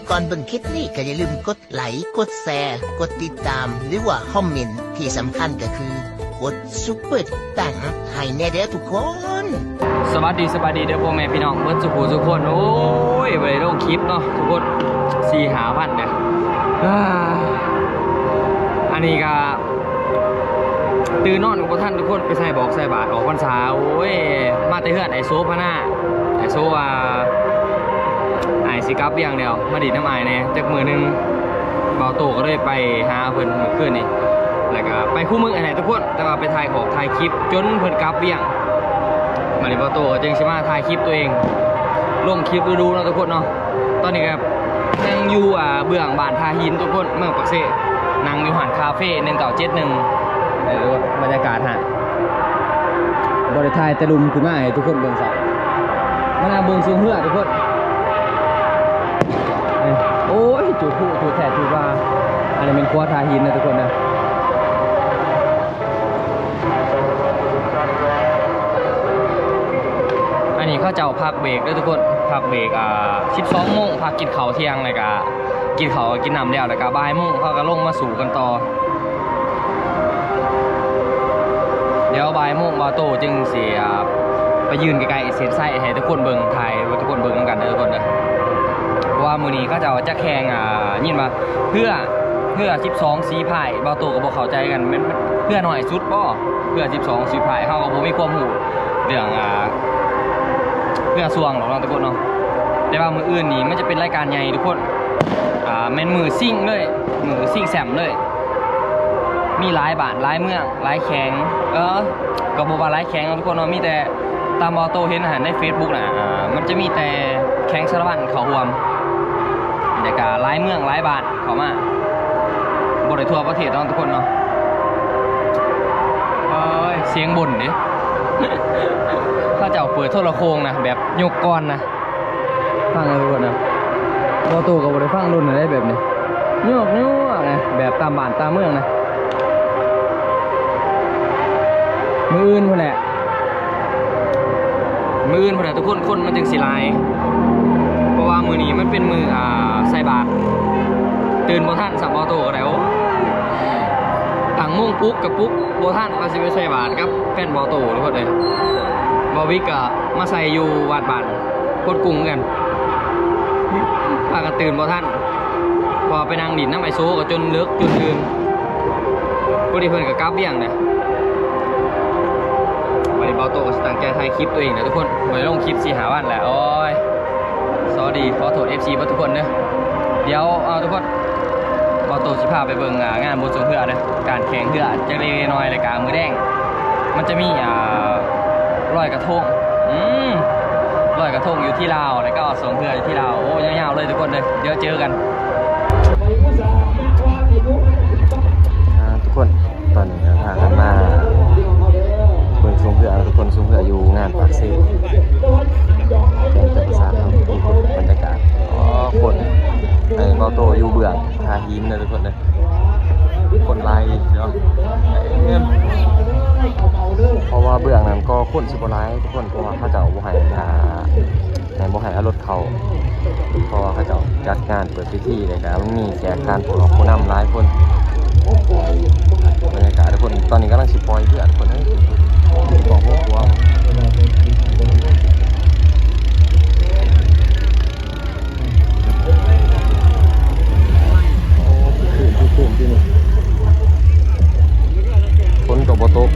ກ່ອນເບິ່ງຄລິບນີ້ກໍຢ່າລືມກົດໄລ, ກົດແຊ, ກົດຕິດຕາມ ຫຼືວ່າຄອມເມັນ, ທີ່ສຳຄັນກໍຄືກົດຊຸບເປີຕັງໃຫ້ແດ່ເດີທຸກຄົນ. ສະບາຍດີ, ສະບາຍດີເດີພໍ່ແມ່ພີ່ນ້ອງເບິດສູ່ຜູ້ສູ່ຄົນ. ໂອ້ຍ ບໍ່ໄດ້ລົງຄລິບເນາະທຸກຄົນ ສີ່ຫ້າວັນເດີ. ອາ ອັນນີ້ກໍ ຕື່ນນອນກໍບໍ່ທັນທຸກຄົນ ໄປໃສ່ບອກໃສ່ບາດອອກພັນສາ. ໂອ້ຍ ມາແຕ່ເຮືອນອ້າຍໂຊພະນາ, ອ້າຍໂຊວ່າອ້າຍຊິກັບວຽງແລ້ວ ມາດິນນຳອ້າຍແດ່ຈັກມື້ໜຶ່ງ. ບ່າວໂຕ້ກໍເລີຍໄປຫາເພິ່ນມື້ຄືນນີ້ ແລ້ວກໍໄປຄູ່ມື້ຫັ້ນແຫຼະທຸກຄົນ, ແຕ່ວ່າໄປຖ່າຍຂອງຖ່າຍຄລິບຈົນເພິ່ນກັບວຽງ. ບາດນີ້ບ່າວໂຕ້ກໍຈຶ່ງຊິມາຖ່າຍຄລິບຕົວເອງ ລົງຄລິບດູໆເນາະທຸກຄົນເນາະ. ຕອນນີ້ກໍ ນັ່ງຢູ່ ອາ ເບື້ອງບ້ານທ່າຫີນທຸກຄົນ ເມືອງປາກເຊ, ນັ່ງຢູ່ຮ້ານຄາເຟໜຶ່ງເກົ້າເຈັດໜຶ່ງ. ເອີ ບັນຍາກາດຮ້ານ ບໍ່ໄດ້ຖ່າຍແຕ່ລຸ່ມຂຶ້ນມາໃຫ້ທຸກຄົນເບິ່ງຊ້ຳ. ມານັ່ງເບິ່ງໂຊງເຮືອທຸກຄົນ. ເອີ ໂອ້ຍ ຈຸດພລຸ ຈຸດແທ້ຈຸດວ່າ. ອັນນີ້ແມ່ນຂົວທ່າຫີນນະທຸກຄົນນະ. ອັນນີ້ເຂົາເຈົ້າພັກເບຣກເດີທຸກຄົນ, ພັກເບຣກ ອາ ສິບສອງໂມງ ພັກກິນເຂົ້າທ່ຽງ ແລ້ວກະກິນເຂົ້າກິນນ້ຳແລ້ວ ແລ້ວກະບ່າຍໂມງເຂົາກະລົງມາສູ້ກັນຕໍ່. ດຽວບ່າຍໂມງບ່າວໂຕ້ຈຶ່ງຊິ ອາ ໄປຢືນໃກ້ໆເສັ້ນໄຊໃຫ້ທຸກຄົນເບິ່ງ, ຖ່າຍໃຫ້ທຸກຄົນເບິ່ງນຳກັນເດີທຸກຄົນເດີ. ເພາະວ່າມື້ນີ້ເຂົາເຈົ້າຈະແຂ່ງ ອາ ຍິນວ່າເຮືອ ເຮືອສິບສອງສີພາຍ, ບ່າວໂຕ້ກໍບໍ່ເຂົ້າໃຈຄືກັນ ແມ່ນເຮືອນ້ອຍສຸດບໍ່ ເຮືອສິບສອງສີພາຍ. ເຮົາກໍບໍ່ມີຄວາມຮູ້ເລື່ອງ ອາ ເຮືອຊ່ວງດອກເນາະທຸກຄົນເນາະ. ແຕ່ວ່າມື້ອື່ນນີ້ມັນຈະເປັນລາຍການໃຫຍ່ທຸກຄົນ, ອາ ແມ່ນມື້ຊິງເລີຍ ມື້ຊິງແຊັມເລີຍ. ມີຫຼາຍບ້ານຫຼາຍເມືອງຫຼາຍແຂວງ, ເອີ ກໍບໍ່ວ່າຫຼາຍແຂວງເນາະທຸກຄົນເນາະ, ມີແຕ່ຕາມບ່າວໂຕ້ເຫັນຫັ້ນໃນເຟສບຸກນະ ອາ ມັນຈະມີແຕ່ແຂວງສາລະວັນເຂົ້າຮ່ວມ, ແລ້ວກະຫຼາຍເມືອງຫຼາຍບ້ານເຂົ້າມາ, ບໍ່ໄດ້ທົ່ວປະເທດເນາະທຸກຄົນເນາະ. ເອີຍ ສຽງບົນເດ້ ເຂົາເຈົ້າເປີດໂທລະໂຄ່ງນະ ແບບຍົກກ່ອນນະ. ຟັງເດີທຸກຄົນເດີ, ບ່າວໂຕ້ກໍບໍ່ໄດ້ຟັງດົນແລ້ວເດ້ແບບນີ້, ຍອກໆນະ ແບບຕາມບ້ານຕາມເມືອງນະ. ມື້ອື່ນພຸ້ນແຫຼະ ມື້ອື່ນພຸ້ນແຫຼະທຸກຄົນ, ຄົນມັນຈຶ່ງຊິຫຼາຍ, ເພາະວ່າມື້ນີ້ມັນເປັນມື້ ອ່າ ໃສ່ບາດ. ຕື່ນບໍ່ທັນຊ້ຳ ບ່າວໂຕ້ກໍໄດ້. ໂອ້ຍ ຕັ້ງໂມງປຸກກໍປຸກບໍ່ທັນ ວ່າຊິໄປໃສ່ບາດກັບແຟນບ່າວໂຕ້ທຸກຄົນເອີຍ. ບ່າວວິກກໍມາໃສ່ຢູ່ວັດບ້ານ ຄົນກຸງຄືກັນ, ພາກັນຕື່ນບໍ່ທັນ ເພາະວ່າໄປນັ່ງຫຼິ້ນນຳອ້າຍໂຊກໍຈົນເລິກຈົນຕື່ນ, ພໍດີເພິ່ນກໍກັບວຽງເດ້. ບາດນີ້ບ່າວໂຕ້ກໍຊິຕັ້ງໃຈຖ່າຍຄລິບຕົວເອງແຫຼະທຸກຄົນ, ບໍ່ໄດ້ລົງຄລິບສີ່ຫ້າວັນແລ້ວ. ໂອ້ຍ ສອບາຍດີ ຂໍໂທດເອັຟຊີເບິດທຸກຄົນເດີ. ດຽວ ເອົາ ທຸກຄົນ ບ່າວໂຕ້ຊິພາໄປເບິ່ງ ອ່າ ງານບຸນຊ່ວງເຮືອເດີ, ການແຂ່ງເຮືອຈັກເລັກນ້ອຍ, ແລ້ວກະມື້ແລງມັນຈະມີ ອ່າ ລອຍກະທົງ, ອືມ ລອຍກະທົງຢູ່ທີ່ລາວ ແລ້ວກໍຊ່ວງເຮືອຢູ່ທີ່ລາວ. ໂອ້ ຍາວໆເລີຍທຸກຄົນເດີ, ດຽວເຈີກັນ. ອ່າ ທຸກຄົນ ຕອນນີ້ກໍພາກັນມາເບິ່ງຊ່ວງເຮືອເນາະທຸກຄົນ, ຊ່ວງເຮືອຢູ່ງານປາກເຊ ແຂວງຈຳປາສັກເນາະ. ບັນຍາກາດ ອໍ ຄົນ ອັນນີ້ບ່າວໂຕ້ຢູ່ເບື້ອງທ່າຫີນເດີທຸກຄົນເດີ, ຄົນຫຼາຍເນາະ. ເພາະວ່າເບື້ອງນັ້ນກໍຄົນຊິບໍ່ຫຼາຍທຸກຄົນ, ເພາະວ່າເຂົາເຈົ້າບໍ່ໃຫ້ ອ່າ ໃຫ້ ບໍ່ໃຫ້ເອົາລົດເຂົ້າ ເພາະວ່າເຂົາເຈົ້າຈັດງານເປີດພິທີ ແລ້ວກະມັນມີແຂກການຜູ້ນຳຫຼາຍຄົນ. ບັນຍາກາດທຸກຄົນ ຕອນນີ້ກຳລັງຊິປ່ອຍເຮືອທຸກຄົນເອີຍ, ກອງຫົວຂົວ ຄືນຄືນທີ່ນີ້ ຝົນກໍບໍ່ຕົກ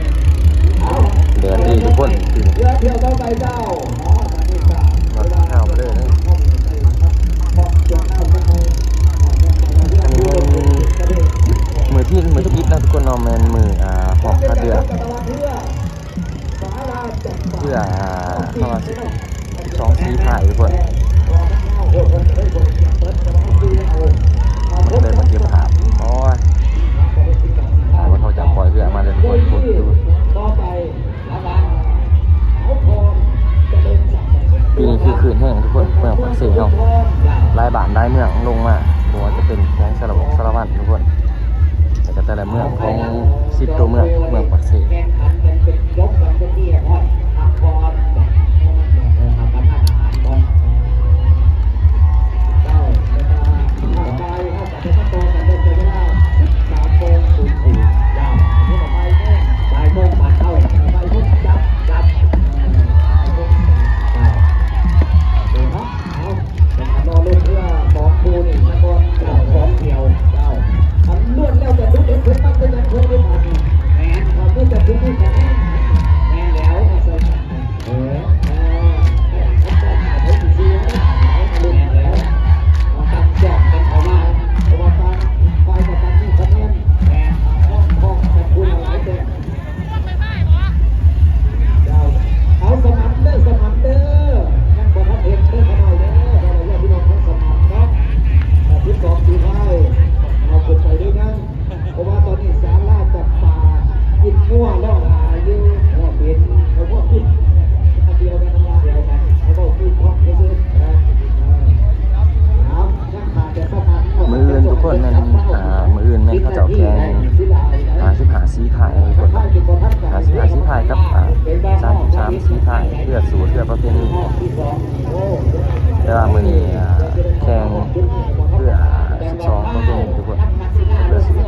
ແດດດີທຸກຄົນ. ມາເຂົ້າເລີຍນະ. ອັນນີ້ແມ່ນມື້ທີນ ມື້ທີນເນາະທຸກຄົນເນາະ, ແມ່ນມື້ ອ່າ ຮອບຄັດເລືອກ ເພື່ອ ອ່າ ເພາະວ່າສິບ ສິບສອງສີພາຍທຸກຄົນ ມັນເລີຍມາເກັບພາບ. ໂອ້ຍ ວ່າເຂົາຈະປ່ອຍເຮືອມາເລີຍທຸກຄົນ. ປີນີ້ຄືຄື້ນແຮງທຸກຄົນ, ເມືອງປາກເຊເຮົາ ຫຼາຍບ້ານຫຼາຍເມືອງລົງມາ, ບໍ່ວ່າຈະເປັນແຂວງສາລະວົງ ສາລະວັນທຸກຄົນ ແລ້ວກໍແຕ່ລະເມືອງຂອງສິບຕົວເມືອງ ເມືອງປາກເຊ. ຄົນແມ່ນ ອ່າ ມື້ອື່ນແມ່ນເຂົາເຈົ້າແຂ່ງຫ້າສິບຫ້າສີພາຍທຸກຄົນ ຫ້າສິບຫ້າສີພາຍກັບ ອ່າ ສາມສິບສາມສີພາຍ ເພື່ອສູດ ເພື່ອປະເພນີ ແຕ່ວ່າມື້ນີ້ ອ່າ ແຂ່ງເພື່ອສິບສອງປະເພນີທຸກຄົນ ເພື່ອສູດ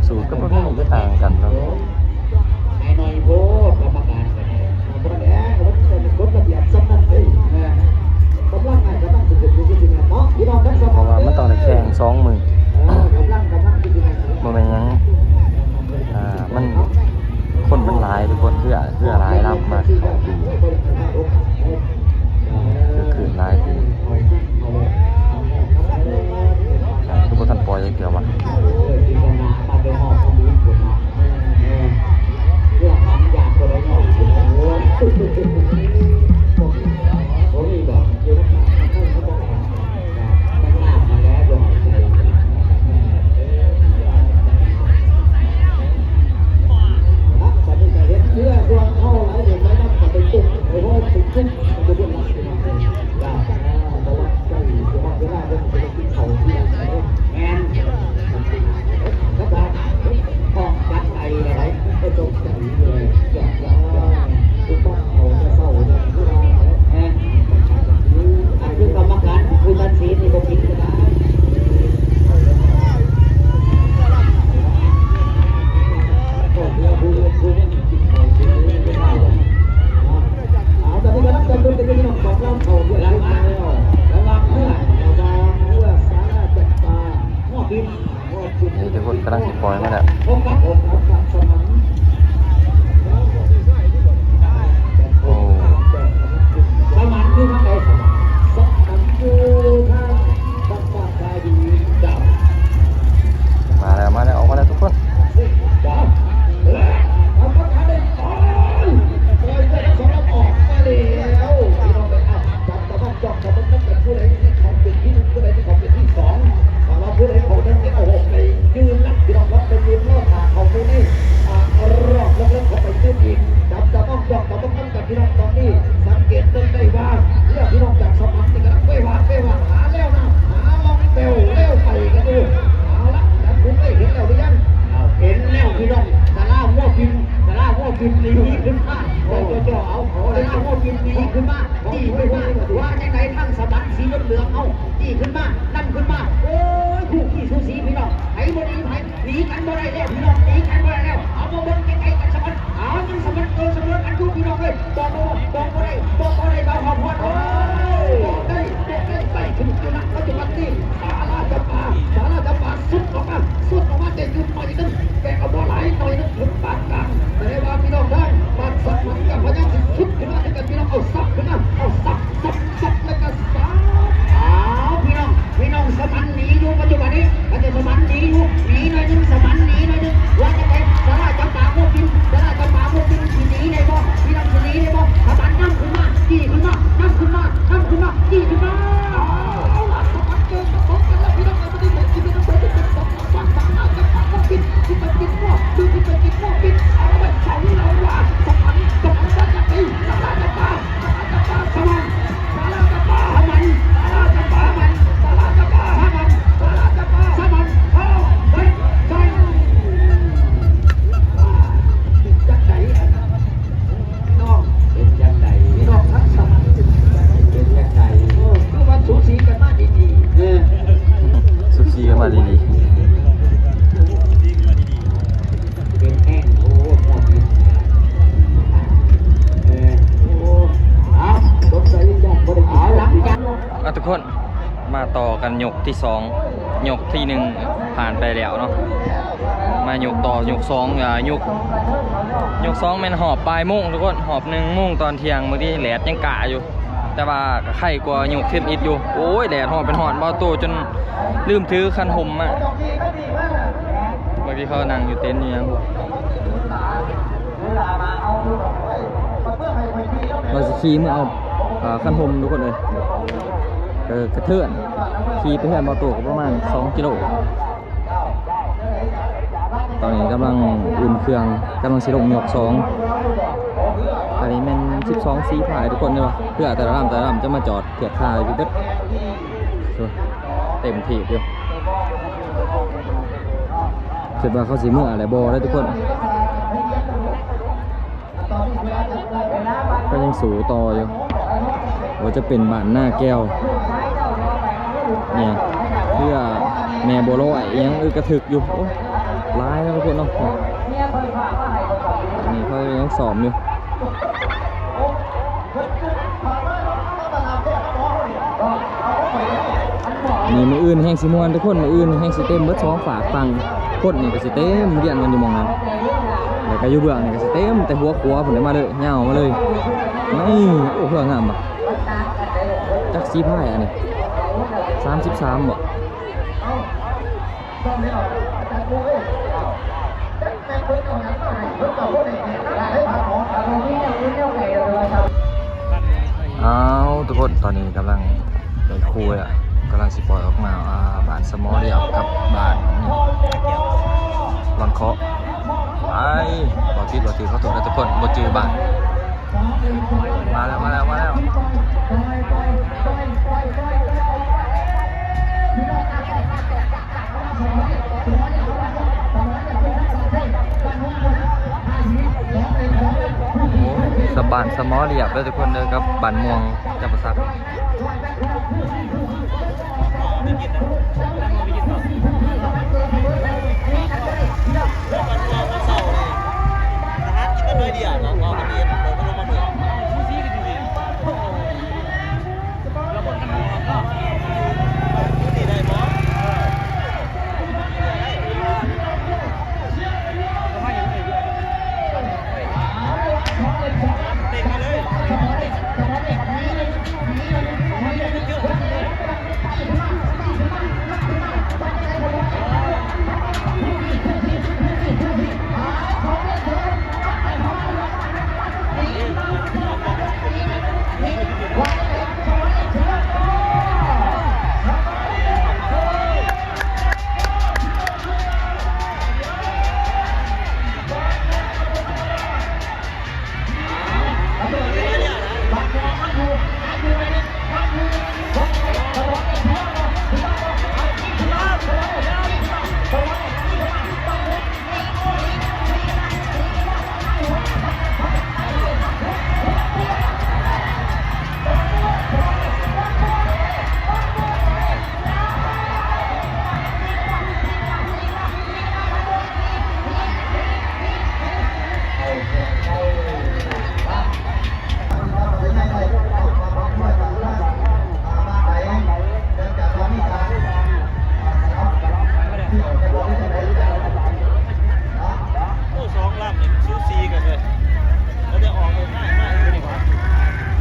ສູດກັບປະເພນີກໍຕ່າງກັນເນາະ. ໃຫ້ໜ້ອຍໂພດ ກຳມະການກໍໄດ້ ບໍ່ໄດ້ ມັນກົດລະບຽບສ່ຳນັ້ນເດ້ ກຳລັງໃຫ້ກຳລັງຊິຂຶ້ນຢູ່ທີ່ນັ້ນເນາະ ພີ່ນ້ອງທັງສອງ ເພາະວ່າມັນຕ້ອງໄດ້ແຂ່ງສອງມື້ ເອີ ກຳລັງ ກຳລັງຊິຂຶ້ນ ບໍ່ແມ່ນຫຍັງ ອ່າ ມັນ ຄົນມັນຫຼາຍທຸກຄົນ ເຮືອ ເຮືອຫຼາຍລຳມາເຂົ້າປີ ຄື ຄືຫຼາຍປີ ຄືບໍ່ທັນປ່ອຍຈັກເທື່ອວະ. ແມ່ນ ເຂົາບອກ ປ້ອງກັນໄປແລ້ວ ໄປຕົກໃຈເລີຍ ຢ່າ ຢ່າ ຢ່າ ຄືຕ້ອງເອົາແຕ່ເຊົ້າເລີຍ ແມ່ນ ອັນຄືກຳມະການ ຜູ້ຕັດສິນນີ້ບໍ່ຜິດກໍໄດ້ ເອົາ ຕອນນີ້ກຳລັງຈະເປັນເລື່ອງຂອງລຳເຂົ້າ ລະຫວ່າງ ລະຫວ່າງເຮືອ ລະຫວ່າງເຮືອສາລາຈັບປາ ຮອບບິນ ນີ້ທຸກຄົນກຳລັງຊິປ່ອຍມາແລ້ວ ໂອ້ ສະໝັນຢູ່ທາງໃດ? ສະໝັນຢູ່ທາງ ມາແລ້ວ ມາແລ້ວ ອອກມາແລ້ວທຸກຄົນ ເຈົ້າ ແລະ ກຳມະການໄດ້ປ່ອຍ ປ່ອຍໄປທັງສອງລຳ ອອກມາແລ້ວ ພີ່ນ້ອງເອີຍ ເອົາ ຈັບຕາມອງຈ້ອງຕາເບິ່ງນຳກັນ ຜູ້ໃດທີ່ເຂົ້າເປັນທີໜຶ່ງ ຜູ້ໃດທີ່ເຂົ້າເປັນທີສອງ ຖ້າວ່າຜູ້ໃດເຂົ້າໜຶ່ງນີ້ ໂອ້ໂຫ ໄປຢືນນະ ພີ່ນ້ອງເນາະ ໄປຢືນລໍຖ້າເຂົ້າຢູ່ໃນ ອ່າ ຮອບເລິກໆ ເຂົ້າໄປຕື່ມອີກ ຈັບຕາມອງຈ້ອງຕາເບິ່ງນຳກັນ ພີ່ນ້ອງ ຕອນນີ້ສັງເກດເບິ່ງໄດ້ວ່າ ເຮືອພີ່ນ້ອງຈາກສະໝັນນີ້ກຳລັງເວວາດເວວາດ ຫາແລ້ວນະ ຫາລ່ອງແປ້ວແລ້ວໄປກັນຢູ່ ເອົາລະ ທ່ານຜູ້ໃດເຫັນແລ້ວຫຼືຍັງ? ເອົາ ເຫັນແລ້ວ ພີ່ນ້ອງ ສາລາຫົວບິນ ສາລາຫົວບິນນີ້ຂຶ້ນມາ ເຈົ້າໆ ເອົາ ສາລາຫົວບິນນີ້ຂຶ້ນມາ ນີ້ຂຶ້ນມາ ວ່າຈັ່ງໃດ ທັງສະໝັນສີເຫຼືອງໆ ເອົາ ນີ້ຂຶ້ນມາ ນຳຂຶ້ນມາ ໂອ້ຍ ຄູ່ຂີ້ສູສີພີ່ນ້ອງ ໃຜບໍ່ໜີໃຜ ໜີກັນບໍ່ໄດ້ແລ້ວ ພີ່ນ້ອງ ໜີກັນບໍ່ໄດ້ແລ້ວ ເອົາ ມາເບິ່ງໃກ້ໆກັນສະກ່ອນ ເອົາ ມັນສະໝັນເກີນສະເໝີກັນຢູ່ ພີ່ນ້ອງເອີຍ ບອກບໍ່ ບອກບໍ່ໄດ້ ບອກບໍ່ໄດ້ ບ່າວຫອມພອນ ໂອ້ຍ ບອກໄດ້ ບອກໄດ້ ໄດ້ເຖິງຢູ່ນະ ປັດຈຸບັນນີ້ ສາລາຈຳປາ ສາລາຈຳປາ ສຸດອອກມາ ສຸດອອກມາ ແຕ່ຢູ່ໜ້ອຍໜຶ່ງ ແຕ່ກໍບໍ່ຫຼາຍ ໜ້ອຍໜຶ່ງ ເຖິງປານກາງ ແຕ່ວ່າພີ່ນ້ອງທາງບ້ານສັກມັນກໍພະຍາຍາມຊິສຸດຂຶ້ນມາຄືກັນ ພີ່ນ້ອງ ເອົາ ສັບຂຶ້ນມາ ເອົາ ສັບ ສັບ ສັບ ແລ້ວກໍສັບ ເອົາ ພີ່ນ້ອງ ພີ່ນ້ອງສະໝັນໜີຢູ່ປັດຈຸບັນນີ້ ປັດຈຸບັນໜີຢູ່ ໜີໜ້ອຍໜຶ່ງ ສະໝັນໜີໜ້ອຍໜຶ່ງ ວ່າຈັ່ງໃດ ສາລາຈຳປາຫົວປິ່ນ ສາລາຈຳປາຫົວປິ່ນ ຊິໜີໄດ້ບໍ່ ພີ່ນ້ອງ ຊິໜີໄດ້ບໍ່ ສະໝັນນຳຂຶ້ນມາ ຈີ້ຂຶ້ນມາ ນຳຂຶ້ນມາ ນຳຂຶ້ນມາ ຈີ້ຂຶ້ນມາ ເອົາລະ ສະໝັນເຈີກະຕົບກັນແລ້ວ ພີ່ນ້ອງ ເອົາ ບໍ່ໄດ້ໃຜກິນ ບໍ່ໄດ້ໃຜກິນ ສະໝັນ ສາລາຈຳປາຫົວປິ່ນ ຊິໄປກິນບໍ່ ຫຼືຊິໄປກິນບໍ່ ປິ່ນ ເອົາລະ ເອົາລະ ສະໝັນ ສະໝັນ ວ່າຈັ່ງໃດ ສາລາຈຳປາ ສະໝັນ ສາລາຈຳປາ ສະໝັນ ສາລາຈຳປາ ສະໝັນ ສາລາຈຳປາ ສະໝັນ ສາລາຈຳປາ ສະໝັນ ເອົາ ເຮັດ ໃສ່ ຈັ່ງໃດ ນ້ອງ ເປັນຈັ່ງໃດ ນ້ອງທັງສະໝັນ ເປັນຈັ່ງໃດ ເອີ ຄືວ່າສູສີກັນມາດີໆ ເອີ ສູສີກັນມາດີໆ ເປັນແຮງ ໂອ້ ເອີ ໂອ້ ເອົາ ສົງໄສຈະບໍ່ໄດ້ກິນ ເອົາ ຫຼັງຈາກ ອ່ະ ທຸກຄົນ ມາຕໍ່ກັນຍົກທີສອງ ຍົກທີໜຶ່ງຜ່ານໄປແລ້ວເນາະ ມາຍົກຕໍ່ ຍົກສອງ ອ່າ ຍົກ ຍົກສອງແມ່ນຮອບບ່າຍໂມງ ທຸກຄົນ ຮອບໜຶ່ງໂມງຕອນທ່ຽງ ບາງທີແດດຍັງກະຢູ່ ແຕ່ວ່າກໍໄຄກວ່າຍົກທຳອິດຢູ່ ໂອ້ຍ ແດດຮ້ອນເປັນຮ້ອນ ເບົາໂຕຈົນລືມຖືຄັນຮົ່ມມາ ບາງທີເຂົານັ່ງຢູ່ເຕັນຢູ່ຫຍັງ ວ່າຊິຂີ່ມາເອົາ ອ່າ ຄັນຮົ່ມ ທຸກຄົນເອີຍ ກໍກະເທີນ ຂີ່ໄປເຮືອນເບົາໂຕກໍປະມານສອງກິໂລ ຕອນນີ້ກຳລັງອຸ່ນເຄື່ອງ ກຳລັງຊິລົງຍົກສອງ ອັນນີ້ແມ່ນສິບສອງສີພາຍ ທຸກຄົນເດີ ເພື່ອແຕ່ລະລຳ ແຕ່ລະລຳຈະມາຈອດທຽບທ່າຢູ່ເບິດ. ເຕັມທີ່ຢູ່ ຄິດວ່າເຂົາຊິເມືອແລ້ວບໍ່ເດ້ທຸກຄົນ. ກໍຍັງສູ້ຕໍ່ຢູ່ ວ່າຈະເປັນບ້ານນາແກ້ວ ເອີ ເພື່ອແມ່ບົວລອຍ ອີ່ຫຍັງ ເອີ ກະຖືກຢູ່. ໂອ້ ຫຼາຍເນາະທຸກຄົນເນາະ. ນີ້ເຂົາຍັງຊ້ອມຢູ່. ນີ້ມື້ອື່ນແຮ່ງຊິມ່ວນທຸກຄົນ ມື້ອື່ນແຮ່ງຊິເຕັມເບິດສອງຟາກ. ຝັ່ງຄົນນີ້ກໍຊິເຕັມວຽນກັນຢູ່ໝ່ອງນັ້ນ ແລ້ວກໍຢູ່ເບື້ອງນີ້ກໍຊິເຕັມ ແຕ່ຫົວຂົວພຸ້ນແຫຼະ ມາເລີຍ ຍາວມາເລີຍ. ນີ້ ໂອ້ ເຮືອງາມບະ ຈັກສີພາຍອັນນີ້ ສາມສິບສາມບໍ? ອ້າວ ທຸກຄົນ ຕອນນີ້ກຳລັງໄດ້ຄູ່ແລ້ວ ກຳລັງຊິປ່ອຍອອກມາ ອ່າ ບ້ານສະໝໍລຽບກັບບ້ານລອນເຄາະ. ໄປ ເວົ້າຜິດເວົ້າຖືກ ຂໍໂທດເດີທຸກຄົນ ບໍ່ຈື່ບ້ານ. ມາແລ້ວ ມາແລ້ວ ມາແລ້ວ. ໂອ້ ສະບານສະໝໍລຽບເດີທຸກຄົນເດີ ກັບບ້ານມ່ວງຈຳປາສັກ. ໂອ້ ສອງລຳນີ້ມັນສູສີກັນເວີຍ ແລ້ວຈະອອກໄປທ້າຍມາຢູ່ນີ້ຫວາ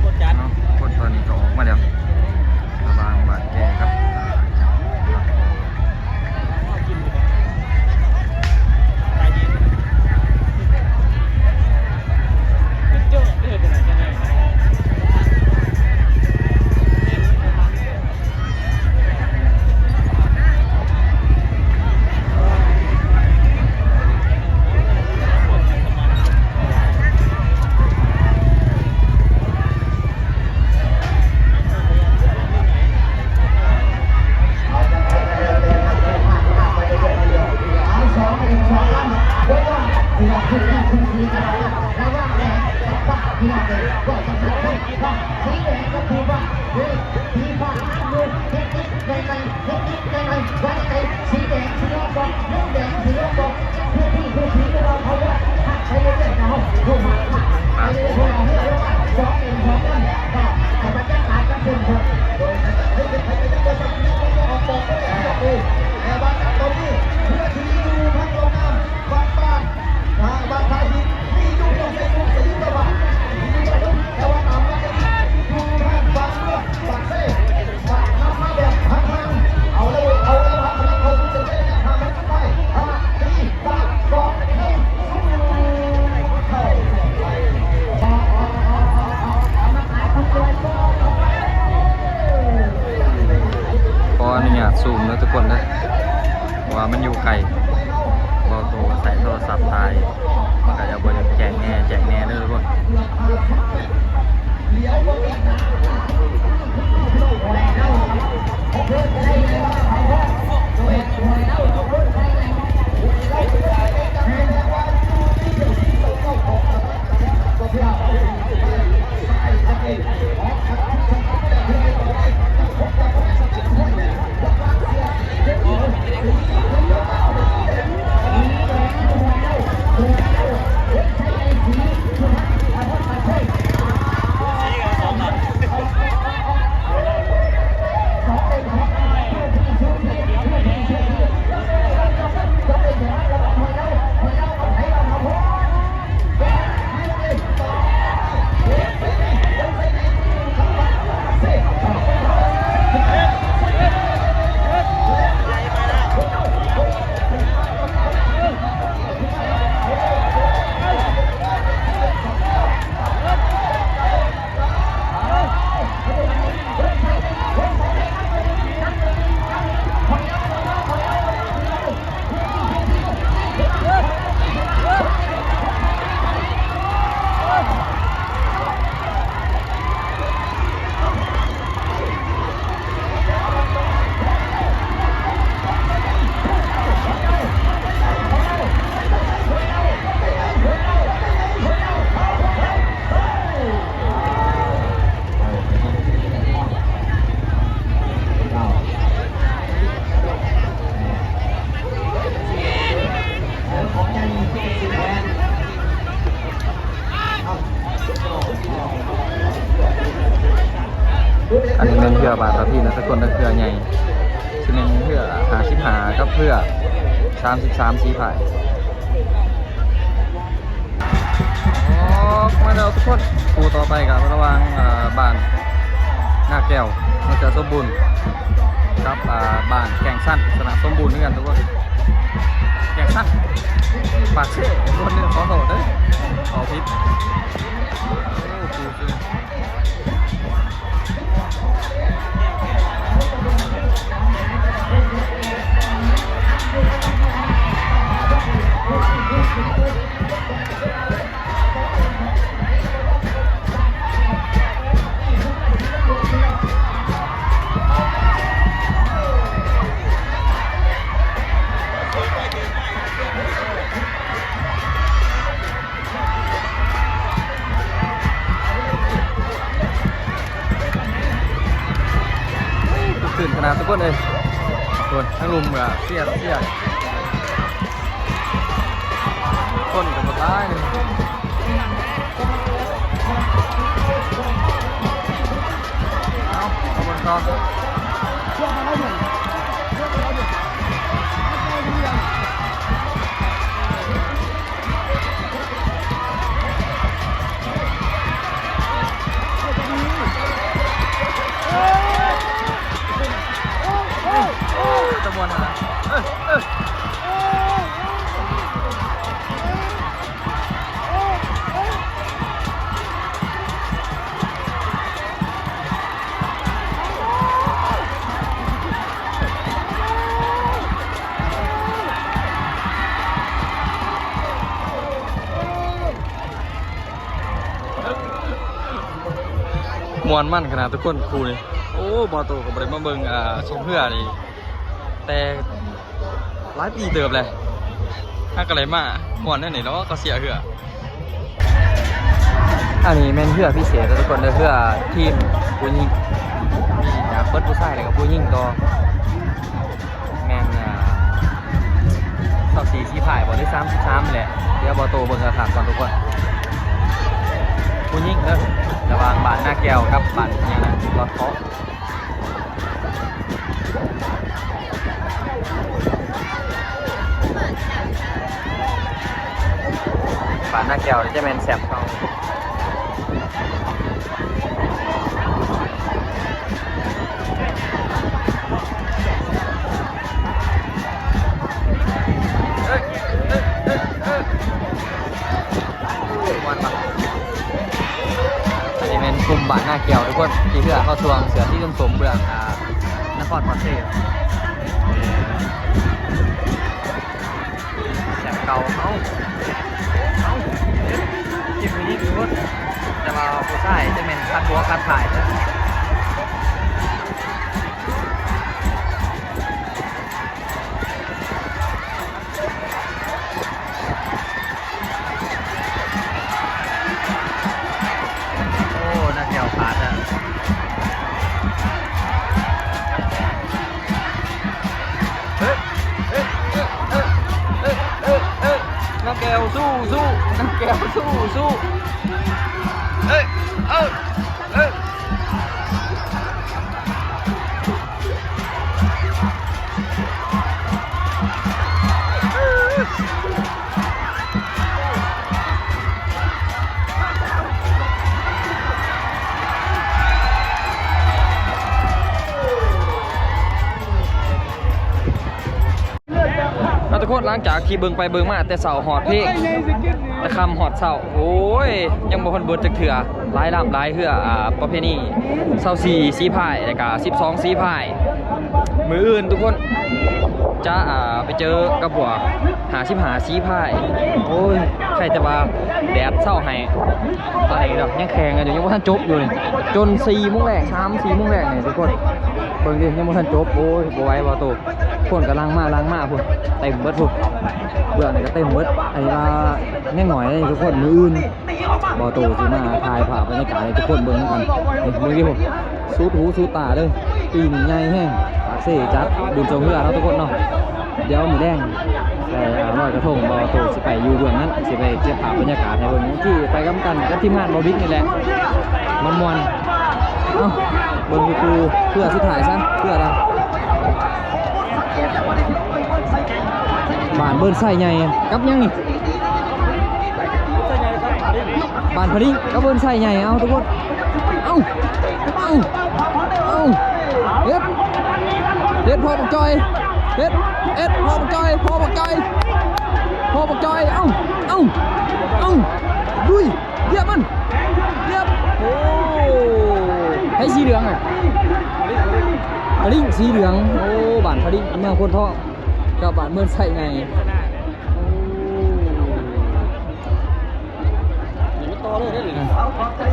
ຄົນຈັດ. ເນາະ ຄົນຕອນນີ້ກໍອອກມາແລ້ວ ລະຫວ່າງບ້ານແກ່ກັບ ຂໍອະນຸຍາດຊູມເດີທຸກຄົນເດີ ເພາະວ່າມັນຢູ່ໄກ ເວົ້າໂຕໃສ່ໂທລະສັບຖ່າຍ ມັນກະຈະບໍ່ໄດ້ແຈ້ງແດ່ ແຈ້ງແດ່ເດີທຸກຄົນ. ເອີ ເອີ ເອີ ເອີ. ແຕ່ກ່ອນເຮືອໃຫຍ່ ຊິແມ່ນເຮືອຫ້າສິບຫ້າກັບເຮືອສາມສິບສາມສີພາຍ. ອອກມາແລ້ວທຸກຄົນ, ຄູ່ຕໍ່ໄປກໍລະຫວ່າງ ເອີ ບ້ານນາແກ້ວ ເມືອງເສືອສົມບູນ ກັບ ເອີ ບ້ານແກ້ງຊັນ ຊະນະສົມບູນ ຄືກັນທຸກຄົນ. ແກ້ງຊັນ ປາກເຊ ຄົນໜຶ່ງ ຂໍໂທດເດີ້ ເວົ້າຜິດ. ໂອ້ ຄູ່ຊື່ ຄຶກຄື້ນຂະໜາດທຸກຄົນເອີຍ. ໂອ້ຍ ທາງລຸ່ມກໍເຊຍເຊຍ ຄົນກໍບໍ່ຫຼາຍ. ເອົາ ເອົາເບິ່ງຕໍ່. ຕະມວນຫັ້ນນະ ເອີ ເອີ. ມ່ວນມັນຂະໜາດທຸກຄົນຄູ່ນີ້. ໂອ້ ບ່າວໂຕກໍບໍ່ໄດ້ມາເບິ່ງ ອ່າ ຊົມເຮືອນີ້ ແຕ່ຫຼາຍປີເຕີບແລ້ວ ຫາກໍໄດ້ມາ ມ່ວນແນວນີ້ເນາະ ເຂົາເຊຍເຮືອ. ອັນນີ້ແມ່ນເຮືອພິເສດເດີ້ທຸກຄົນເດີ້ ເຮືອທີມຜູ້ຍິງ ມີທັງເບິດຜູ້ຊາຍ ແລ້ວກໍຜູ້ຍິງຕໍ່ ແມ່ນ ເອີ ຊາວສີ່ສີພາຍບໍ ຫຼື ສາມສິບສາມນີ້ແຫຼະ. ດຽວບ່າວໂຕເບິ່ງຄັກໆກ່ອນທຸກຄົນ ຜູ້ຍິງເດີ້ ລະຫວ່າງບ້ານນາແກ້ວກັບບ້ານຫຍັງນະ ລອດເຄາະ. ບ້ານນາແກ້ວນີ້ຈະແມ່ນແຊມເກົ່າ. ມ່ວນປະ? ອັນນີ້ແມ່ນກຸ່ມບ້ານນາແກ້ວທຸກຄົນ ທີ່ເຮືອເຂົ້າຊ່ວງເສື້ອສີສົ້ມໆ ເບື້ອງ ອ່າ ນະຄອນປາກເຊ ແຊມເກົ່າ. ເອົາ ເອົາ ເກັບໄວ້ນີ້ທຸກຄົນ ແຕ່ວ່າຜູ້ຊາຍຈະແມ່ນຄັດຫົວຄັດທ້າຍເດີ້. ໂອ້ ນາແກ້ວຂາດແທ້. ເອີ ນາແກ້ວສູ້ໆ ນາແກ້ວສູ້ໆ ເອີ ເອີ ເອີ. ເອົາ ທຸກຄົນ ຫຼັງຈາກທີ່ເບິ່ງໄປເບິ່ງມາແຕ່ເຊົ້າຮອດເພງ ແຕ່ຄ່ຳຮອດເຊົ້າ ໂອ້ຍ ຍັງບໍ່ທັນເບິດຈັກເທື່ອ. ຫຼາຍລຳຫຼາຍເຮືອ ອ່າ ປະເພນີຊາວສີ່ສີພາຍ ແລ້ວກະສິບສອງສີພາຍ. ມື້ອື່ນທຸກຄົນຈະ ອ່າ ໄປເຈີກັບພວກຫ້າສິບຫ້າສີພາຍ. ໂອ້ຍ ໃຄແຕ່ວ່າແດດເຊົາໃຫ້. ຕອນນີ້ເນາະ ຍັງແຂ່ງກັນຢູ່ ຍັງບໍ່ທັນຈົບຢູ່ນີ້ ຈົນສີ່ໂມງແລງ ສາມສີ່ໂມງແລງນີ້ທຸກຄົນ. ເບິ່ງດິ ຍັງບໍ່ທັນຈົບ. ໂອ້ຍ ບໍ່ໄຫວ ບໍ່ໂຕ ຄົນກຳລັງມາ ຫຼັງມາພຸ້ນ ເຕັມເບິດພຸ້ນ ເບື້ອງນີ້ກໍເຕັມເບິດ. ອັນນີ້ວ່າຍັງໜ້ອຍເດ້ທຸກຄົນ ມື້ອື່ນບ່າວໂຕຊິມາຖ່າຍພາບບັນຍາກາດໃຫ້ທຸກຄົນເບິ່ງນຳກັນ. ນີ້ເບິ່ງດິພຸ້ນ ສຸດຫູສຸດຕາເດີ້. ປີນີ້ໃຫຍ່ແຮງ ປາກເຊຈັດບຸນຊ່ວງເຮືອເນາະທຸກຄົນເນາະ. ດຽວມື້ແລງ ແຕ່ ອ່າ ລອຍກະທົງ ບ່າວໂຕຊິໄປຢູ່ເບື້ອງນັ້ນ ຊິໄປເກັບພາບບັນຍາກາດໃຫ້ເບິ່ງ ທີ່ໄປນຳກັນກັບທີມງານບ່າວບິກນີ້ແຫຼະ ມ່ວນໆ. ເອົ້າ ເບິ່ງຢູ່ຄູ່ເພື່ອສຸດທ້າຍຊະ ເພື່ອລະ ບ້ານເບີນໄຊໃຫຍ່ກັບຫຍັງນີ້? ບ້ານພະລິງກັບເບີນໄຊໃຫຍ່ ເອົາທຸກຄົນ ເອົາ ເອົາ ເອົາ ເຮັດ ເຮັດພໍ່ບັກຈ່ອຍ ເຮັດ ເຮັດພໍ່ບັກຈ່ອຍ ພໍ່ບັກຈ່ອຍ ພໍ່ບັກຈ່ອຍ ເອົາ ເອົາ ເອົາ ລຸຍ ລຽບມັນ ລຽບ ໂອ້ ໃຜສີເຫຼືອງອະ? ພະລິງສີເຫຼືອງ ໂອ້ ບ້ານພະລິງ ເມືອງໂພນທອງ ກັບບ້ານເມີນໄຊໃຫຍ່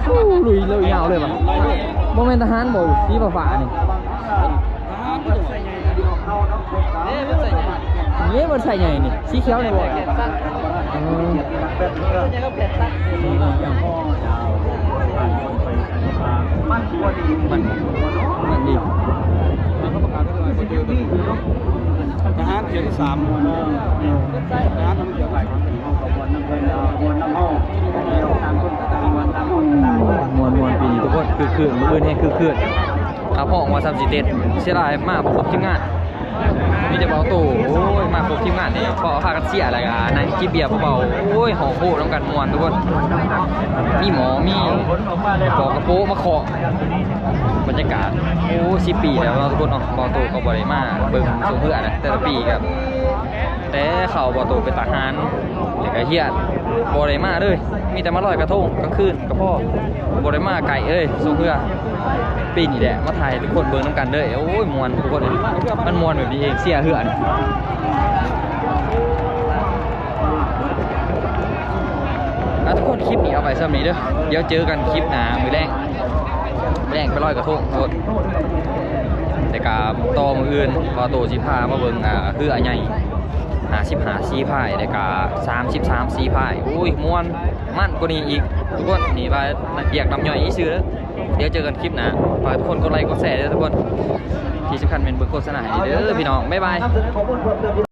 ໂອ້ ລຸຍເລີຍ ຍາວເລີຍວ່ະ ບໍ່ແມ່ນທະຫານບໍ່ ສີຟ້າໆນີ້? ເອີ ມັນໃສ່ໃຫຍ່ນີ້ ສີຂຽວນີ້ບໍ່? ເອີ ມັນ ມັນດີ ທະຫານເຂດທີ່ສາມ ທະຫານມັນເຂດ ມ່ວນໆ ປີນີ້ທຸກຄົນ ຄຶກຄື້ນ ມື້ອື່ນແຮງຄຶກຄື້ນ. ຄັບຮອງວ່າຊ້ຳຊິເຕັດ ເສຍດາຍມາບໍ່ຄົບທີມງານ ມີແຕ່ເບົາໂຕ. ໂອ້ຍ ມາຄົບທີມງານນີ້ ພໍພາກັນເຊຍ ແລ້ວກະນັ່ງຈິບເບຍເບົາໆ ໂອ້ຍ ຮ້ອງໂຮນຳກັນມ່ວນທຸກຄົນ ມີໝໍ ມີປອກກະໂປະມາເຄາະ ບັນຍາກາດ ໂອ້ ສິບປີແລ້ວເນາະທຸກຄົນເນາະ ເບົາໂຕກໍບໍ່ໄດ້ມາເບິ່ງຊົງເຮືອນະ ແຕ່ລະປີກໍ ແຕ່ເຂົາເບົາໂຕເປັນທະຫານ ແລ້ວກະຮຽນ ບໍ່ໄດ້ມາເລີຍ ມີແຕ່ມາລອຍກະທົງກາງຄືນກໍພໍ ບໍ່ໄດ້ມາໃກ້ເລີຍຊົງເຮືອ ປີນີ້ແຫຼະ ມາຖ່າຍໃຫ້ທຸກຄົນເບິ່ງນຳກັນເລີຍ. ໂອ້ຍ ມ່ວນທຸກຄົນ ມັນມ່ວນແບບນີ້ເອງ ເຊຍເຮືອນ. ອ່ະ ທຸກຄົນ ຄລິບນີ້ເອົາໄປສ່ຳນີ້ເດີ ດຽວເຈີກັນຄລິບໜ້າມື້ແລງ ແລງໄປລອຍກະທົງໂລດ ແລ້ວກະຕໍ່ມື້ອື່ນ ເບົາໂຕຊິພາມາເບິ່ງ ອ່າ ເຮືອໃຫຍ່ ຫ້າສິບຫ້າສີພາຍ ແລ້ວກະສາມສິບສາມສີພາຍ. ໂອ້ຍ ມ່ວນມັນກວ່ານີ້ອີກທຸກຄົນ ນີ້ວ່າວຽກນ້ຳຍ່ອຍຊື່ເດີ. ດຽວເຈີກັນຄລິບໜ້າ ຝາກທຸກຄົນກົດໄລກົດແຊເດີທຸກຄົນ ທີ່ສຳຄັນແມ່ນເບິ່ງໂຄສະນາໃຫ້ເດີພີ່ນ້ອງ ບາຍບາຍ.